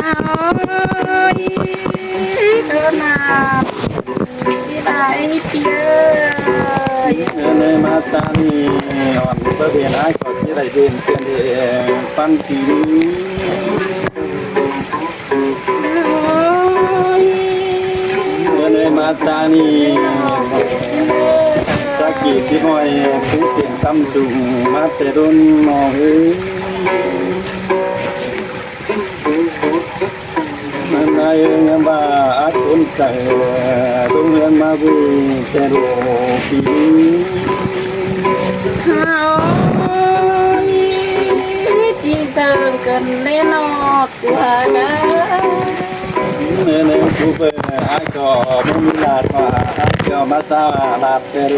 ໂອ້ຍ ໂດນນະ ຊິໄດ້ເປີ້ຍ ເອີ ມາຕານີ້ ອ່ອນບໍ່ເຫັນອ້າຍກໍຊິໄດ້ເຫັນເທື່ອເດ ປັນປີນີ້ ໂອ້ຍ ເອີ ມາຕານີ້ ຈັກກີຊິຫ້ອຍ ຄືເປັນຕຳສູງ ມາແຕ່ດົນນ້ອງເອີຍ. ມັນນາຍເອີຍ ຍາມວ່າອາຄົນໃຈ ລົງເຮືອນມາເບິ່ງແຕ່ໂລກປີນີ້ ໂອ້ຍ ຈີ່ຊ່າງກັນແນ່ນອກວ່ານະ ເນີໆ ຜູ້ເບິ່ງ ອ້າຍກໍບໍ່ມີລາດວ່າ ອ້າຍກໍມາສາລາດແຕ່ໂລ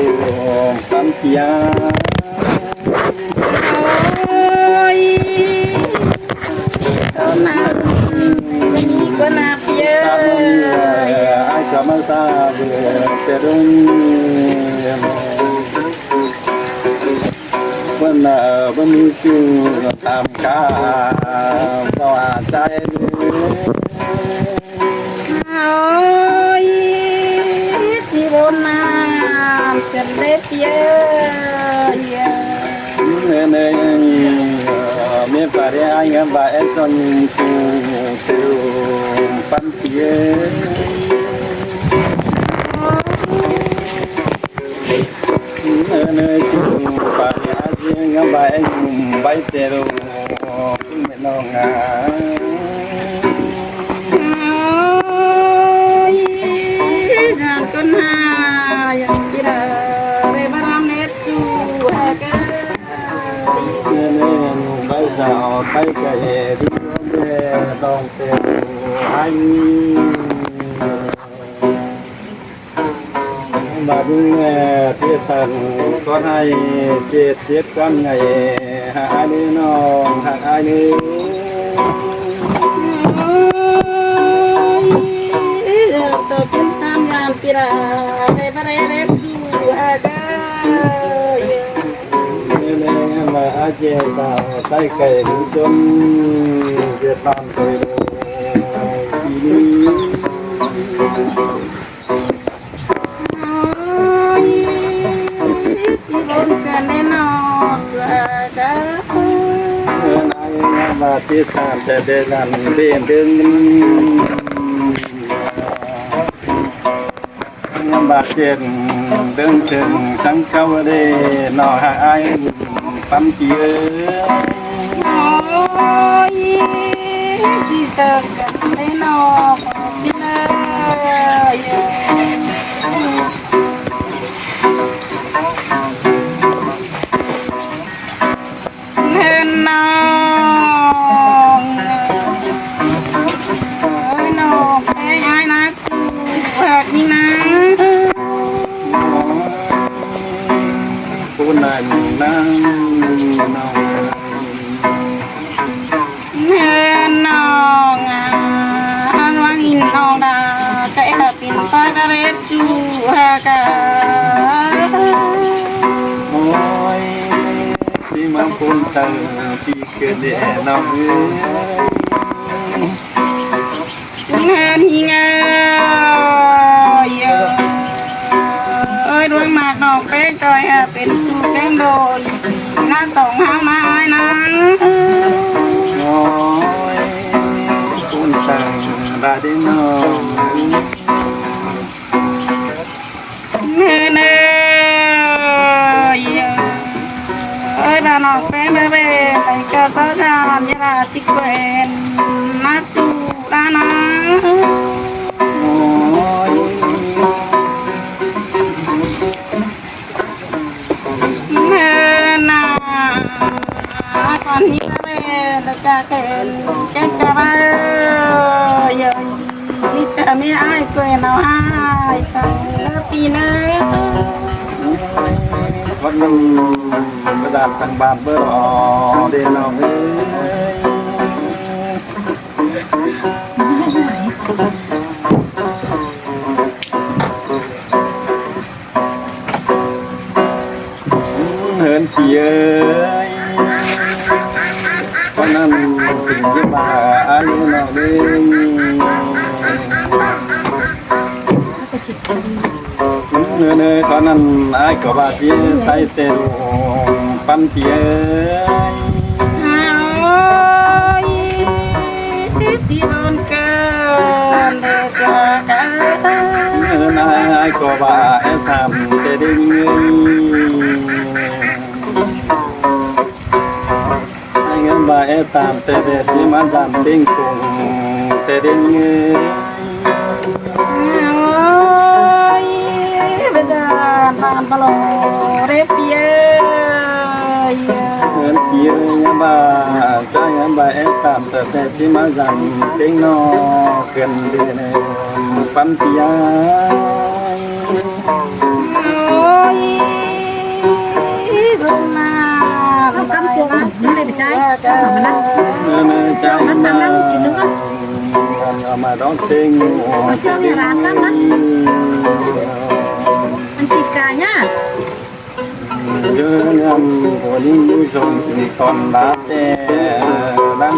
ກສຳເພຍ. ໂອ້ຍ ຕອນນັ້ນມີກວ່າໜ້າເປີ້ຍ ຊາດນັ້ນ ເອີ ອ້າຍກໍມາຊາເບີແຕ່ດົນ ເພິ່ນ ເອີ ບໍ່ມີຈື່ຕາມການ ບໍ່ວ່າໃຈເລີຍ. ໂອ້ຍ ຊິບໍ່ນານຈົນໄດ້ເປີ້ຍ ເນີໆ ເມຍປາເດ ອ້າຍງາມວ່າແອຊອນຍິງກູເຊວປັນເປີ້ຍ ເນີໆ ຈິງປາເດ ອ້າຍງາມວ່າແອຊອນຍິງໄວ້ແຕ່ໂລ ມາເບິ່ງແນ່ ເທດທັນ ກໍໃຫ້ເຈັດສິບກວ່າໃຫຍ່ ຫາອ້າຍເນີນ້ອງ ຫາອ້າຍເນີ ໂອ້ຍ ໂຕເປັນຕາມຢ້ານຕິລາ ໄດ້ບໍ່ໄດ້ເລັດຢູ່ຫາກາຍ ແມ່ນວ່າອາເຈສາວໃຊ້ໄກ່ໜີຈົນ ວຽດນາມໄປໂລດປີນີ້. ໂອ້ຍ ຊິລົງກັນແນ່ນອນວ່າກະ ເອີ ນາຍວ່າຕິດຕາມແຕ່ເດນນັ້ນເດນດຶງ ຍາມບາດເຈັບເດີນເຖິງສັງເຂົາເດ ນ້ອງຮັກອ້າຍ ປັນປີເອີຍ ໂອ້ຍ ຊິເສີກກັນໄດ້ນ້ອງ ພີ່ເອີຍ ເອີ ນ້ອງເອີຍ ນ້ອງແພງອ້າຍນະ ຫາກນີ້ນະ ຜູ້ນັ້ນນະ ນ້ອງເອີຍ ເອີ ນ້ອງອາ ຫາກວ່າອີນ້ອງດາ ກະເອກະປິນປາກະເລດຈູຫາກາ ໂອ້ຍ ທີ່ມາຄົນເຕີ ທີ່ເກີດແດ່ນ້ອງເອີຍ ເອີ ນີ້ງາ ເອີ ເອີ ດວງໜາກນ້ອງແປ້ງ ຕ້ອຍຫາເປັນສູ່ແກ້ງໂດນ ນາສອງເຮົານາອ້າຍນາ ໂອ້ຍ ຄົນຊ່າງລາເດນ້ອງ ເນີ ເນີ ເອີຍ ເອີຍ ບ້ານອອກແປງເບີເບ ໄປກະຊອຈານ ຍາລາຈິກແຄວນ ນາຈູລານາ ໂອ້ຍ ເນີນາ ຕອນນີ້ເບີເບ ໄປກະແຄວນ ແກງກະບາ ເອີຍ ມີແຕ່ແມ່ອ້າຍແກວ່ນເອົາໃຫ້ສັງເລີຍປີເນີ ວັນໜຶ່ງກະດານສັງບາດເບີອອເດນ້ອງເອີຍ ເຮືອນພີ່ເອີຍ ຕອນນັ້ນເປັນເລື່ອງມາອາຍຸນ້ອງເດີ ເນີໆ ຕອນນັ້ນອ້າຍກໍວ່າຊິໃສ່ແຕ່ລູກປັນຕິເອີຍ ໂອ້ຍ ຊິນອນການເດີກາກາ ເນີໆ ອ້າຍກໍວ່າແອດຕາມແຕ່ເດັກເອີຍ ໃຫ້ເງິນວ່າແອດຕາມແຕ່ແດດທີ່ມາດາມເຕັງກົງແຕ່ເດັກເອີຍ ໂອ້ຍ ເວລານອນບໍ່ຫຼໍ່ເດ້ປຽ ເອີຍ ເງິນປຽຍາບາ ຈ່າຍເງິນວ່າແອດຕາມແຕ່ແດດທີ່ມາດາມເຕັງນອກເກີນເດືອນ ປັນປຽ ໂອ້ຍ ເອົາກຳໂຈກມັນ ມັນໄດ້ໄປຈ່າຍ ເອົາມານັ່ງ ເອີ ມານັ່ງ ມານັ່ງກິນເດີ ເອົາມາດອງເຕັງ ເອົາເຈົ້າໃຫ້ຫຼານນຳນະ ມັນຕິດກາຍາກ ເດີນຳໂກລິງຢູ່ຊົງກິນຕອນລາແຕ່ລະ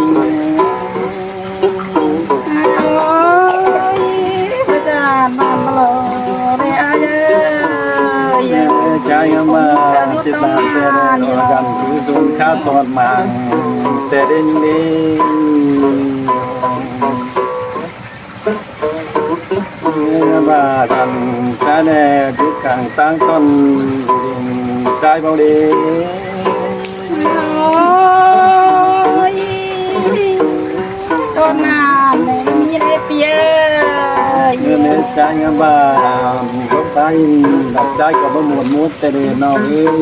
ໂອ້ຍ ພະເຈົ້ານອນມາໂລເດອາຍເອີຍ ໃຈມາຊິຕາແຕ່ດອກກັນສູ່ຊຸນຄາຕອນມາງແຕ່ເດັ່ນເດ ເມື່ອວ່າກັນຊາແດ່ຢູ່ກາງຕ່າງຕອນດິນຊາຍເບົາເດ. ໂອ້ຍ ຕອນນັ້ນແມ່ນມີໄດ້ປຽຍ ເມື່ອແມ່ນຊາຍງາມບ້ານ ລົບໄປ ດັບຊາຍກໍບໍ່ໝົດໝົດແຕ່ເດີນ້ອງເອີຍ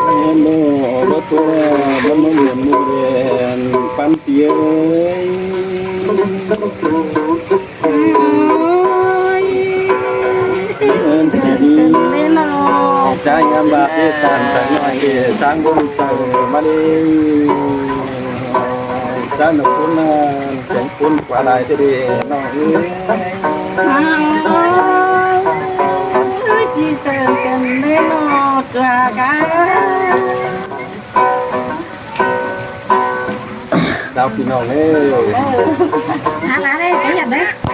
ແມ່ນບໍ່ ບໍ່ຕົວ ບໍ່ມາໝົດໝູ່ແດນ ປັນປຽຍ ໂອ້ຍ ເອີນທີ່ດີ ໃຈງາມບາດເດຕານສາຍນ້ອຍເດ ສ້າງບຸນເຕີມາເດ ສ້າງບຸນນານ ແສງປຸນກວ່າຫຼາຍເດ ນ້ອງເອີຍ ເອີຍ ທີ່ເຊີນກັນເດເນາະ ຕົວກາ ດາວພີ່ນ້ອງເອີຍ ເອີ ຫາຫຼານເດ້ ປະຢັດເດ້.